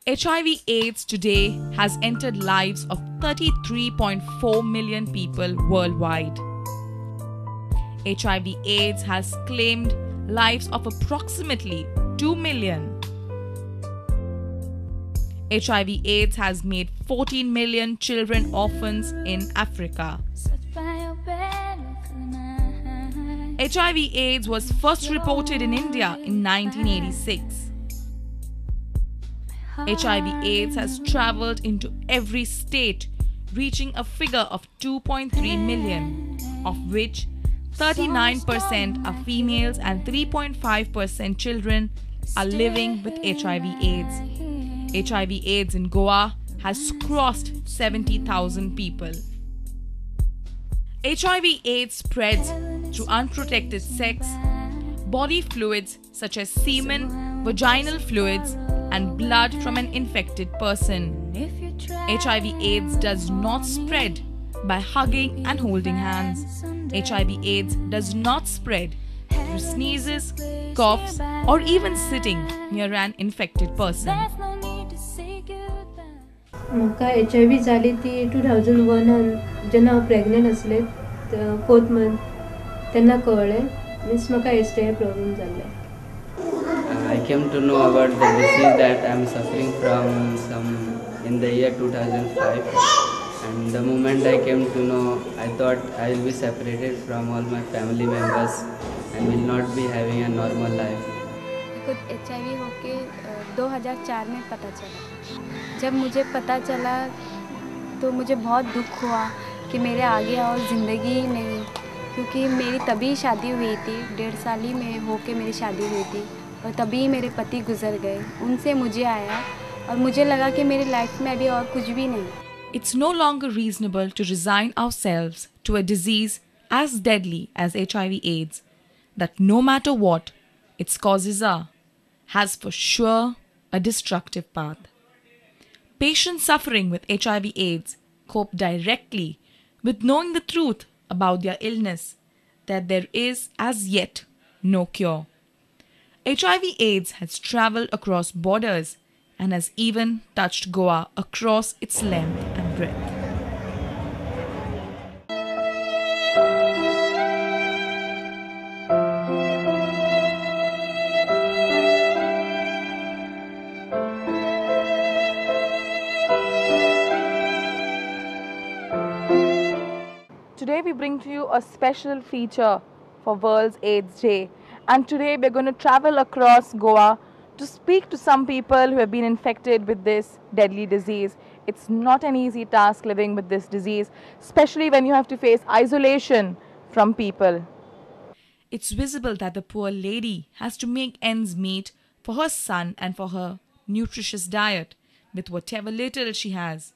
HIV AIDS today has entered lives of 33.4 million people worldwide. HIV AIDS has claimed lives of approximately 2 million. HIV AIDS has made 14 million children orphans in Africa. HIV AIDS was first reported in India in 1986. HIV AIDS has traveled into every state, reaching a figure of 2.3 million, of which 39% are females and 3.5% children are living with HIV AIDS. HIV AIDS in Goa has crossed 70,000 people. HIV AIDS spreads through unprotected sex, body fluids such as semen, vaginal fluids, and blood from an infected person. HIV AIDS does not spread by hugging and holding hands. HIV AIDS does not spread through sneezes, coughs, or even sitting near an infected person. म्हाका HIV जाली ती 2001 जेन्ना हांव pregnant आसलें 4th month तेन्ना कळ्ळें means म्हाका STI problem जाल्लें. I came to know about the disease that I am suffering from some in the year 2005, and the moment I came to know, I thought I will be separated from all my family members and will not be having a normal life. Co HIV होके 2004 में पता चला. जब मुझे पता चला तो मुझे बहुत दुख हुआ कि मेरे आगे और ज़िंदगी ही नहीं, क्योंकि मेरी तभी शादी हुई थी, 1.5 साल ही में होके मेरी शादी हुई थी और तभी मेरे पति गुजर गए. उनसे मुझे आया और मुझे लगा कि मेरी लाइफ में अभी और कुछ भी नहीं. It's no longer reasonable to resign ourselves to a disease as deadly as HIV AIDS, that no matter what its causes are, has for sure a destructive path. Patients suffering with HIV AIDS cope directly with knowing the truth about their illness, that there is as yet no cure. HIV AIDS has traveled across borders and has even touched Goa across its length and breadth. Today we bring to you a special feature for World AIDS Day, and today we're going to travel across Goa to speak to some people who have been infected with this deadly disease. It's not an easy task living with this disease, especially when you have to face isolation from people. It's visible that the poor lady has to make ends meet for her son and for her nutritious diet with whatever little she has.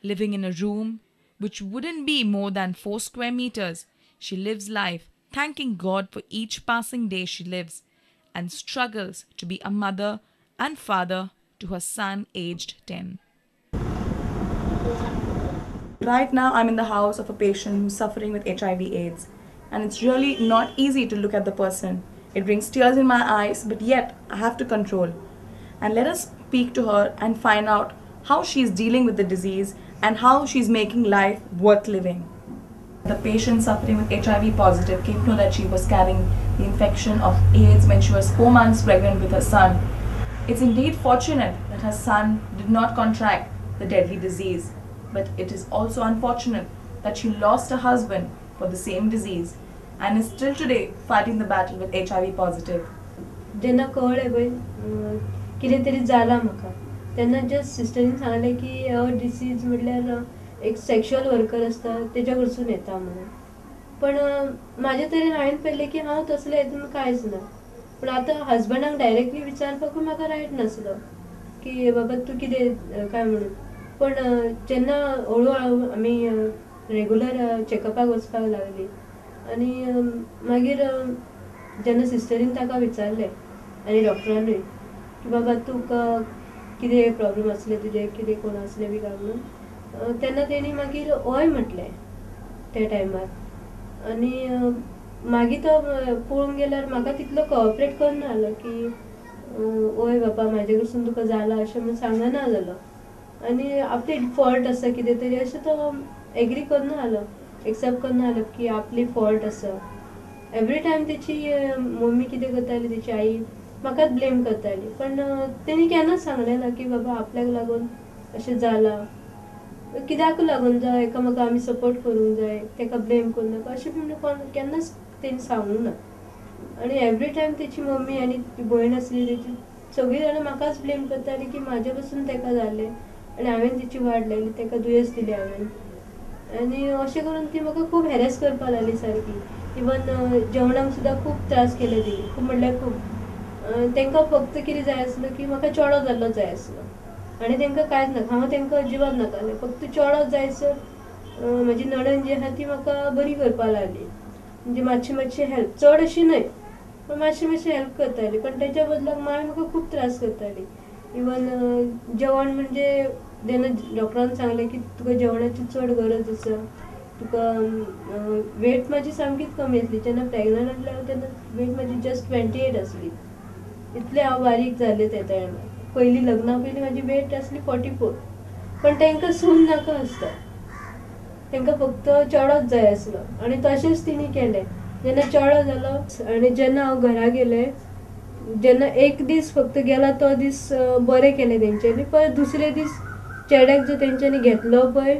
Living in a room which wouldn't be more than 4 square meters, she lives life thanking God for each passing day she lives and struggles to be a mother and father to her son aged 10. Right now I'm in the house of a patient who's suffering with HIV AIDS, and it's really not easy to look at the person. It brings tears in my eyes, but yet I have to control. And let us speak to her and find out how she's dealing with the disease and how she's making life worth living. The patient suffering with HIV positive came to know that she was carrying the infection of AIDS when she was 4 months pregnant with her son. It's indeed fortunate that her son did not contract the deadly disease, but it is also unfortunate that she lost her husband for the same disease and is still today fighting the battle with HIV positive. जेन्ना कळ्ळें पळय कितें तरी जालां म्हाका, तेन्ना just सिस्टरीन सांगलें की हो डिसीज म्हटल्यार एक सेक्शुअल वर्कर आसता तेच्या कडसून येता म्हणून. पण म्हाजे तरेन हांवें पळयलें की हांव तसलें हितून कांयच ना. पूण आतां हजबंडाक डायरेक्टली विचारपाकूय म्हाका रायट नासलो की बाबा तूं कितें काय म्हणून. पण जेन्ना हळू हळू आमी रेगुलर चॅकअपाक वचपाक लागली आनी मागीर जेन्ना सिस्टरीन ताका विचारलें आनी डॉक्टरानूय की बाबा तुका कितें प्रॉब्लम आसलें तुजें, कितें कोण आसलें बी काय म्हणून, तेन्ना तेणी मागीर हय म्हटलें त्या टायमार. आनी मागीर तो पळोवंक गेल्यार म्हाका तितलो कॉपरेट करना जालो की ओय बाबा म्हाजे कडसून तुका जाला अशें म्हणून सांगना जालो आनी आपली फॉल्ट आसा कितें तरी अशें तो एग्री करना जालो, एक्सेप्ट करना जालो की आपली फॉल्ट आसा. एवरी टायम तेची मम्मी कितें करताली, तेची आई म्हाकाच ब्लेम करताली, पण तेणी केन्नाच सांगलें ना की बाबा आपल्याक लागून अशें जालां, कित्याक लागून जावं, एकामेका आमी सपोर्ट करूंक जाय, ताका ब्लेम करूं नाका अशें बी म्हणून कोण केन्नाच तेणी सांगूंक ना. आनी एवरी टायम तेची मम्मी आनी भयण आसली तेची सगळीं जाणां म्हाकाच ब्लेम करताली की म्हाजे पसून ताका जालें आनी हांवें तेची वाड लायली, ताका दुयेंस दिलें हांवें. आनी अशें करून ती म्हाका खूब हॅरेस करपाक लागली सारकी. इवन जेवणाक सुद्दां खूब त्रास केले तिणी, खूब म्हणल्यार खूब. तांकां फक्त कितें जाय आसलो की म्हाका चेडो जाल्लो जाय आसलो आनी तांकां कांयच नाका, हांव तांकां अजिबात नाकालें, फक्त चेडो जायसर म्हजी नणन जी आसा ती म्हाका बरी करपाक लागली, म्हणजे मातशी मातशी हेल्प, चड अशी न्हय पण मातशी मातशी हेल्प करताली. पण तेच्या बदलाक मांय म्हाका खूब त्रास करताली. इवन जेवण म्हणजे जेन्ना डॉक्टरान सांगलें की तुका जेवणाची चड गरज आसा, तुका वेट म्हाजी सामकीच कमी आसली, जेन्ना प्रेगनंट आसलें हांव तेन्ना वेट म्हाजी जस्ट 28 आसली, इतलें हांव बारीक जालें त्या टायमार. पयलीं लग्ना पयलीं म्हाजी वेट आसली 44. पण तांकां सून नाका आसता, तांकां फक्त चेडोच जाय आसलो आनी तशेंच तिणी केलें. जेन्ना चेडो जालो आनी जेन्ना हांव घरा गेलें, जेन्ना एक दीस फक्त गेला तो दीस बरें केलें तेंच्यांनी, परत दुसरे दीस चेड्याक जो तेंच्यांनी घेतलो पळय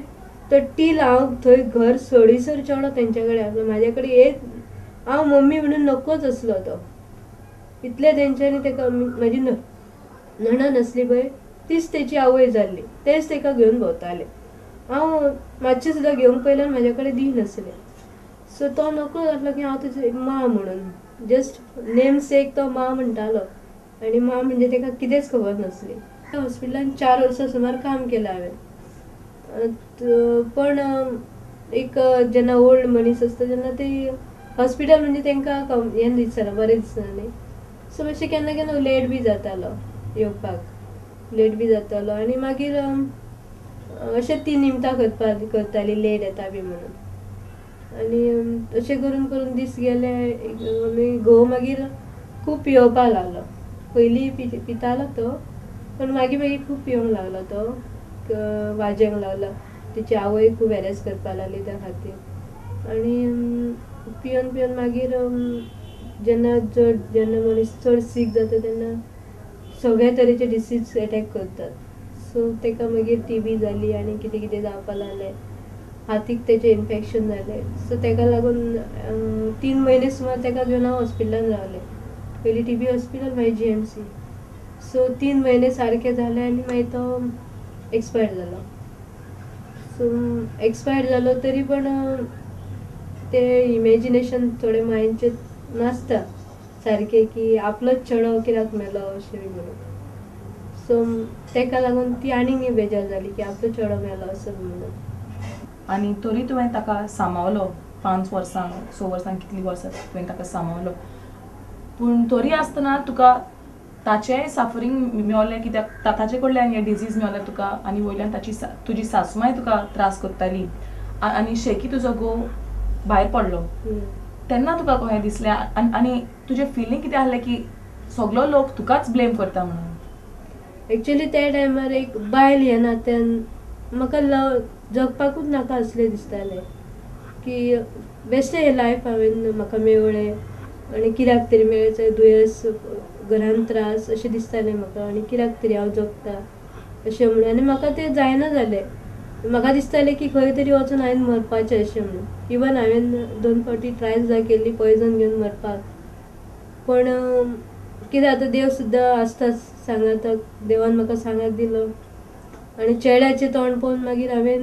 तो टील हांव थंय घर सोडीसर चेडो तेंच्या कडेन आसलो, म्हाजे कडेन येत हांव मम्मी म्हणून नकोच आसलो तो. इतलें तेंच्यांनी ताका, म्हाजी नणन आसली पळय तीच तेची आवय जाल्ली, तेच ताका घेवन भोंवताले, हांव मातशें सुद्दां घेवंक पयल्यार म्हाजे कडेन दिनासलें. सो तो नको जातलो की हांव तुजी मां म्हणून, जस्ट नेम सेक तो मां म्हणटालो आनी मां म्हणजे ताका कितेंच खबर नासली. हॉस्पिटलान 4 वर्सां सुमार काम केलें हांवें, पण एक जेन्ना ओल्ड मनीस आसता तेन्ना ती हॉस्पिटल म्हणजे तांकां हें दिसना, बरें दिसना न्ही. सो मातशें केन्ना केन्ना लेट बी जातालो येवपाक, लेट बी जातालो आनी मागीर अशें ती निमतां करताली लेट येता बी म्हणून. आनी अशें करून करून दीस गेले. आनी घोव मागीर खूब पियोवपाक लागलो, पयलीं पितालो तो, पण मागीर मागीर खूब पिवंक लागलो तो, वाजेंक लागलो, तिची आवय खूब हॅरेस करपाक लागली त्या खातीर. आनी पिवन पिवन मागीर जेन्ना चड, जेन्ना मनीस चड सीक जाता तेन्ना सगळे तरेचे डिसीज एटॅक करतात. सो ताका मागीर टीबी जाली आनी कितें कितें जावपाक लागलें, हातीक तेचें इन्फेक्शन जालें. सो ताका लागून 3 म्हयने सुमार ताका घेवन हांव हॉस्पिटलान रावलें, पयलीं टीबी हॉस्पिटल मागीर GMC. सो 3 म्हयने सारके जाले आनी मागीर तो एक्सपायर जालो. सो एक्सपायर जालो तरी पण ते इमेजिनेशन थोडे मायंडचेर नासता सारकें की आपलोच चेडो कित्याक मेलो अशें बी म्हणून. सो ताका लागून ती आनीक बेजार जाली की आपलो चेडो मेलो असो म्हणून. आनी तरी तुवें ताका सांबाळलो 5 वर्सां 6 वर्सां, कितलीं वर्सां तुवें ताका सांबाळलो, पूण तरी आसतना तुका ताचेंय सफरींग मेवलें कित्याक ताचे कडल्यान हें डिजीज मेवलें तुका, आनी वयल्यान ताची तुजी सासूमाय तुका त्रास करताली आनी शेकी तुजो घोव भायर पडलो तेन्ना तुका कशें दिसलें आनी तुजें फिलींग कितें आसलें की सगलो लोक तुकाच ब्लेम करता म्हणून? एक्चुअली त्या टायमार एक बायल ह्या नात्यान म्हाका जगपाकूच नाका आसलें दिसतालें की बेश्टें हें लायफ हांवें म्हाका मेवळें आनी कित्याक तरी मेळचें दुयेंस, घरान त्रास अशें दिसतालें म्हाका आनी कित्याक तरी हांव जगता अशें म्हणून. आनी म्हाका तें जायना जालें, म्हाका दिसतालें की खंय तरी वचून हांवें मरपाचें अशें म्हणून. इवन हांवें 2 फावटी ट्राय सुद्दां केल्ली पॉयजन घेवन मरपाक, पण कितें आतां देव सुद्दां आसता सांगाताक, देवान म्हाका सांगात दिलो आनी चेड्याचें तोंड पळोवन मागीर हांवें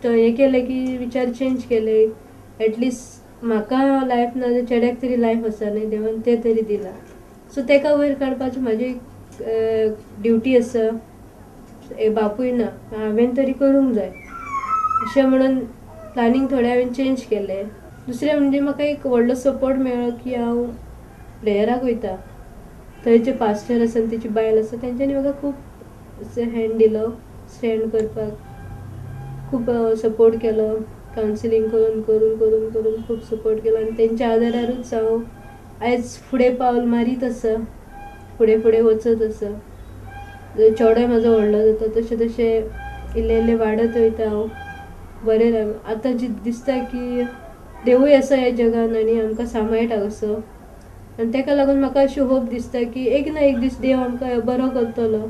हें केलें की विचार चेंज केले, एटलिस्ट म्हाका लायफ ना जाल्यार चेड्याक तरी लायफ आसा न्ही, देवान तें तरी दिलां. सो ताका वयर काडपाची म्हाजी ड्युटी आसा, बापूय ना हांवें तरी करूंक जाय अशें म्हणून प्लॅनिंग थोडें हांवें चेंज केलें. दुसरें म्हणजे म्हाका एक व्हडलो सपोर्ट मेळ्ळो की हांव प्रेयराक वयता, थंय जे पास्टर आसा आनी तेची बायल आसा तेंच्यांनी म्हाका खूब हँड दिलो, स्टँड करपाक खूब सपोर्ट केलो, कावन्सिलींग करून करून करून करून खूब सपोर्ट केलो आनी तेंच्या आदारारूच हांव आयज फुडें पावल मारीत आसा. फुडें फुडें वचत आसा. चेडोय म्हाजो व्हडलो जाता तशें तशें इल्लें इल्लें वाडत वयता हांव. बरें आतां दिसता की देवूय आसा ह्या जगान आनी आमकां सांबाळटा असो. आनी ताका लागून म्हाका अशी होप दिसता की एक ना एक दीस देव आमकां बरो करतलो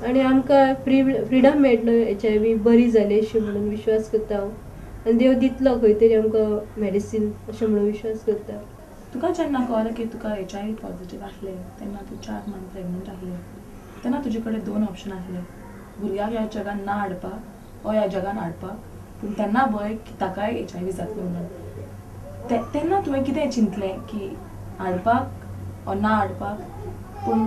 आनी आमकां फ्रिडम मेळटलो HIV बरी जाली अशी म्हणून विश्वास करता हांव. आनी देव दितलो खंय तरी आमकां मेडिसीन अशें म्हणून विश्वास करता. तुका जेन्ना कळ्ळें की तुका HIV positive आसलें तेन्ना तूं 4 मंथ प्रेग्नंट आसलें तेन्ना तुजे कडेन 2 ऑप्शन आसले, भुरग्याक ह्या जगान ना हाडपाक ओ ह्या जगान हाडपाक. पूण तेन्ना भंय की ताकाय HIV जातलो म्हणून. तेन्ना तुवें कितें चिंतलें की हाडपाक ओ ना हाडपाक? पूण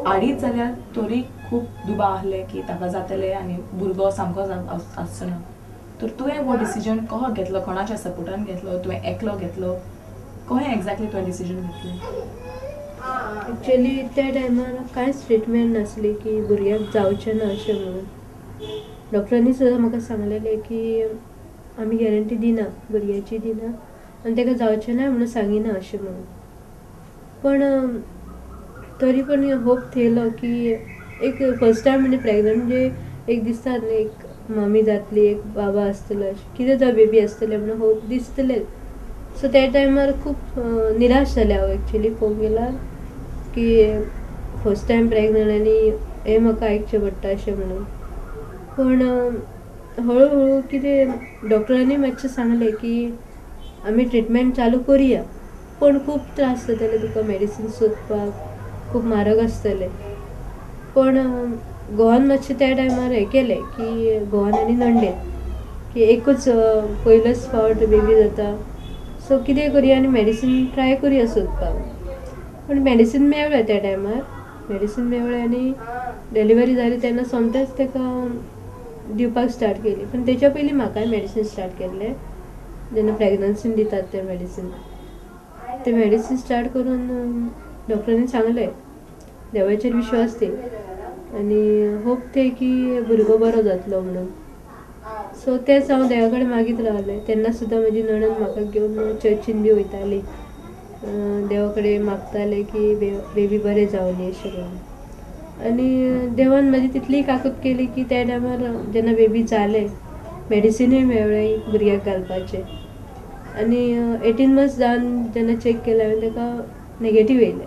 हाडीत जाल्यार तरी खूब दुबाव आसले की ताका जातलें आनी भुरगो सामको आसचो ना. तर तुवें हो डिसिजन कसो घेतलो, कोणाच्या सपोर्टान घेतलो, तुवें एकलो घेतलो, कशें एग्जॅक्टली तुवें डिसिजन घेतलें? एक्चुअली त्या टायमार कांयच ट्रिटमेंट नासली की भुरग्याक जावचें ना अशें म्हणून. डॉक्टरांनी सुद्दां म्हाका सांगलेलें की आमी गॅरंटी दिना, भुरग्याची दिना आनी ताका जावचें ना म्हणून सांगिना अशें म्हणून. पण तरी पण होप थेयलो की एक फर्स्ट टायम म्हणजे प्रेग्नंट म्हणजे एक दिसता न्ही, एक मम्मी जातली, एक बाबा आसतलो, अशें कितें जावं बेबी आसतलें म्हणून होप दिसतलें. सो त्या टायमार खूब निराश जालें हांव एक्चुअली पळोवंक गेल्यार की फर्स्ट टायम प्रेग्नंट आनी हें म्हाका आयकचें पडटा अशें म्हणून. पूण हळू हळू कितें डॉक्टरांनी मातशें सांगलें की आमी ट्रिटमेंट चालू करुया, पूण खूब त्रास जातले तुका मेडिसीन सोदपाक, खूब म्हारग आसतलें. पण घोवान मातशें त्या टायमार हें केलें की घोवान आनी नंडेन की एकूच पयलोच फावट बेबी जाता, सो कितें करुया आनी मेडिसीन ट्राय करुया सोदपाक. पूण मेडिसीन मेळ्ळें त्या टायमार, मेडिसीन मेळ्ळें आनी डिलिव्हरी जाली तेन्ना सोमतेंच ताका दिवपाक स्टार्ट केली. पूण तेच्या पयलीं म्हाकाय मेडिसीन स्टार्ट केल्लें, जेन्ना प्रेगनन्सीन दितात तें मेडिसीन. तें मेडिसीन स्टार्ट करून डॉक्टरांनी सांगलें देवाचेर विश्वास दी आनी होप ते की भुरगो बरो जातलो म्हणून. सो तेंच हांव देवा कडेन मागीत रावलें. तेन्ना सुद्दां म्हजी नणन म्हाका घेवन चर्चीन बी वयताली, देवा कडेन मागतालें की बेबी बरें जावनी अशें म्हणून. आनी देवान म्हाजी तितली काकूत केली की त्या टायमार जेन्ना बेबी जालें मेडिसिनूय मेळ्ळें भुरग्याक घालपाचें. आनी 18 मंथ्स जावन जेन्ना चॅक केलें हांवें ताका नेगेटीव येयलें.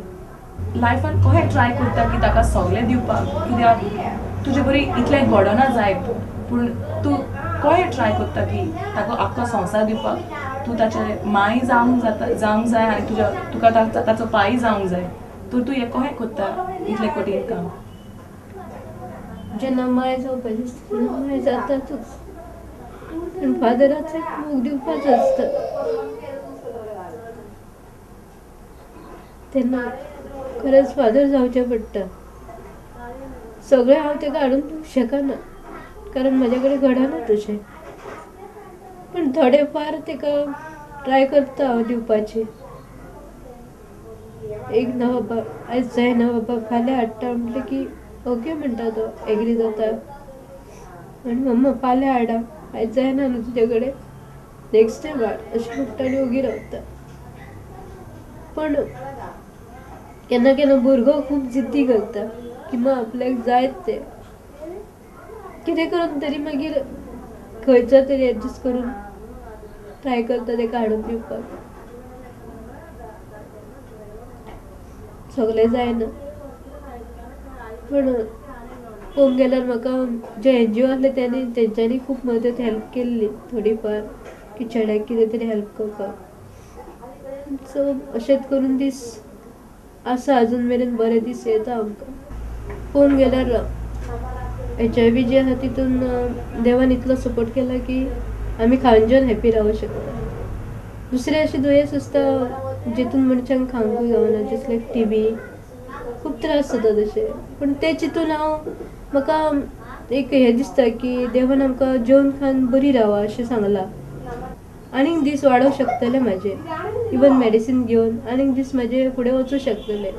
लायफान कशें ट्राय करता की ताका सगळें दिवपाक, कित्याक तुजे बरी इतलें घडना जायत, पूण तूं कशें ट्राय करता की ताका आख्खो संवसार दिवपाक? तूं ताचे माय जावंक जाता, जावंक जाय आनी तुज्या तुका ताचो पाय जावंक जाय, तर तूं हें कशें करता इतलें कठीण काम? जेन्ना माय जावपाची आसता तेन्ना माय जातातूच, पूण फादराचो एक मोग दिवपाचो आसता तेन्ना खरेंच फादर जावचें पडटा. सगळें हांव ताका हाडून दिवंक शकना कारण म्हज्या कडेन घडना तशें, पूण थोडे फार ताका ट्राय करता हांव दिवपाची. एक ना बाबा आयज जायना बाबा फाल्यां हाडटा म्हटलें की ओके म्हणटा तो, एग्री जाता आनी मम्मा फाल्यां हाडा, आयज जायना न्हू तुजे कडेन, नेक्स्ट टायम हाड अशें म्हणटा आनी ओगी रावता. पण केन्ना केन्ना भुरगो खूब जिद्दी करता की मा आपल्याक जायत तें कितें करून तरी मागीर खंयचो तरी एडजस्ट करून ट्राय करता ताका हाडून दिवपाक. सगळें जायना, पूण पळोवंक गेल्यार म्हाका जे एनजीओ आसले तेणी तेंच्यांनी खूब मदत हेल्प केल्ली थोडी फार की चेड्याक कितें तरी हेल्प करपाक. सो अशेंच करून दीस आसा अजून मेरेन बरे दीस येता आमकां. पळोवंक गेल्यार HIV जे आसा तितून देवान इतलो सपोर्ट केला की आमी खावन जेवन हॅपी रावूंक शकता. दुसरें अशें दुयेंस आसता जितून मनशांक खावंकूय गावना, जस्ट लायक TB, खूब त्रास जाता तशें. पूण तें चिंतून हांव म्हाका एक हें दिसता की देवान आमकां जेवन खावन बरी रावा अशें सांगलां. आनीक दीस वाडोवंक शकतले म्हाजे, इवन मेडिसीन घेवन आनीक दीस म्हाजे फुडें वचूं शकतले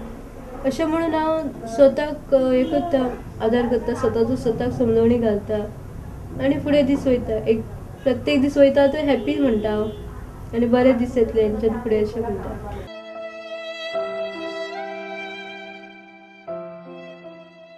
अशें म्हणून हांव स्वताक हें करता, आदार करता, स्वताचो स्वताक समजवणी घालता आनी फुडें दीस वयता. एक प्रत्येक दीस वयता तो हॅप्पी म्हणटा हांव आनी बरे दीस येतले हेंच्यान फुडें अशें म्हणटा.